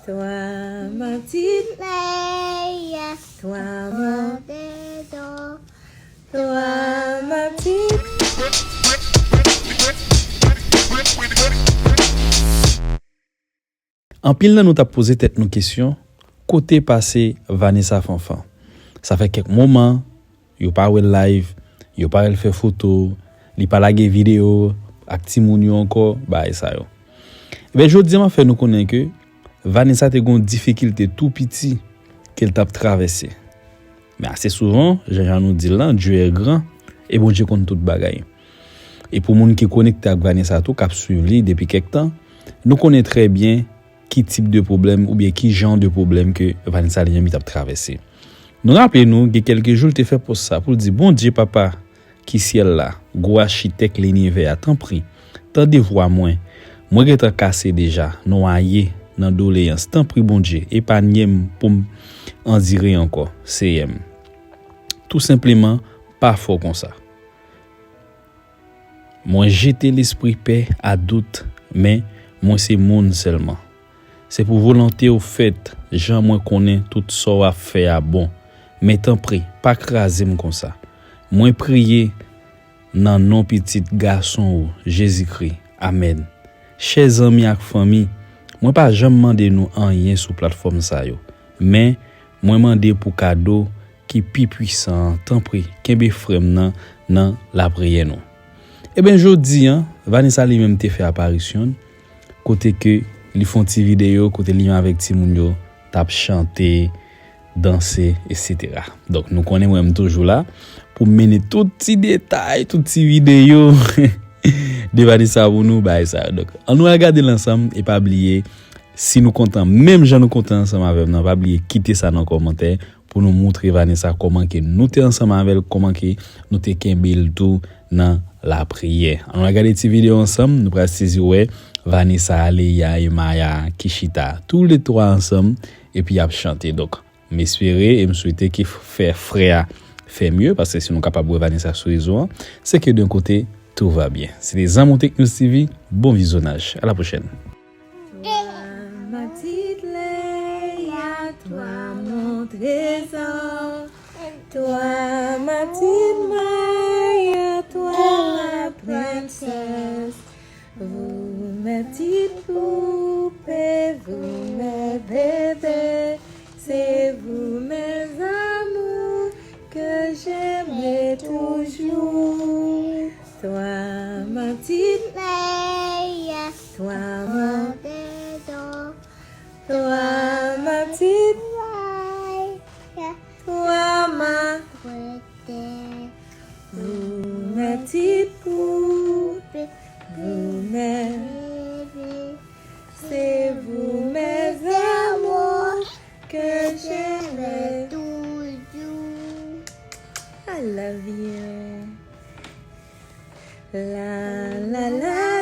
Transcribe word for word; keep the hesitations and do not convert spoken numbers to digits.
Toi, ma petite Maya, toi, mon bébé, toi, ma petite. Anpil nan nou t ap poze tèt nou kesyon, kote pase Vanessa Fanfan? Sa fè kèk moman, yo pa wè l live, yo pa wè l fè foto, li pa lage videyo ak timoun yo ankò, bagay sa yo. Ebyen, jodi a m ap fè nou konnen ke Vanessa te gen yon difikilte tou piti ke l t ap travèse. Men ase souvan, jan jan nou di l lan, Dieu est grand, e Bondye konn tout bagay. E pou moun ki konekte ak Vanessa tou, k ap swiv li depi kèk tan, nou konnen trè byen ki tip de pwoblèm oubyen ki jan de pwoblèm ke Vanessa li menm li t ap travèse. Nou raple nou, gen kèlke jou l te fè pòs sa pou l di, Bondye Papa ki syèl la, gwo achitèk linivè a, tanpri, tande vwa mwen. Mwen gentan kase deja, nwaye nan doleyans. Tanpri Bondye, epanye m pou m andire ankò, Seyè m. Tou senpleman, pa fò konsa. Mwen jete lespri pè a dout, men mwen se moun sèlman. Se pou volonte w fèt, jan mwen konnen tout sa w ap fè a bon. Men tanpri, pa kraze m konsa. Mwen priye nan non pitit gason w, Jezikri. Amèn. Chè zanmi ak fanmi, mwen pa janm mande nou anyen sou platfòm sa yo. Men, mwen mande pou kado ki pi pwisan an, tanpri, kenbe frè m nan, nan lapriyè nou. Ebyen, jodi a, Vanessa li menm te fè aparisyon l, kote ke li fè yon ti videyo, kote li menm avèk timoun yo t ap chante, danse, etsetera. Donk, nou konnen mwen, m toujou la pou m mennen tout ti detay, tout ti videyo de Vanessa pou nou, bagay sa yo. Donk, ann nou al gade l ansanm, e pa bliye, si nou kontan, menm jan nou kontan ansanm avè m nan, pa bliye kite sa nan kòmantè pou nou moutre Vanessa kòman ke nou te ansanm avè l, kòman ke nou te kenbe l tou nan lapriyè. Ann nou al gade ti videyo ansanm, nou pral sezi wè Vanessa, Aleya e Maya ki chita toulètwa ansanm, epi y ap chante. Donk, m espere e m swete ke fè frè a fè mye, paske si nou kapab wè Vanessa sou rezo an, se ke d'un côté, tout va bien. Se te Zanmi Tech News T V, bon vizyonaj. À la prochaine. Toi, ma petite Leia, toi, mon trésor. Toi, ma petite Maya, toi, ma princesse. Vous, mes petites poupées, vous, mes bébés, c'est vous, mes amours, que j'aimerai toujours. Toi, ma petite Leia, toi, mon bébé, toi, ma petite Leia, toi, ma princesse. Vous, mes petites poupées, vous, mes bébés, c'est vous, mes amours, que j'aimerai toujours. I love you. La, la, la.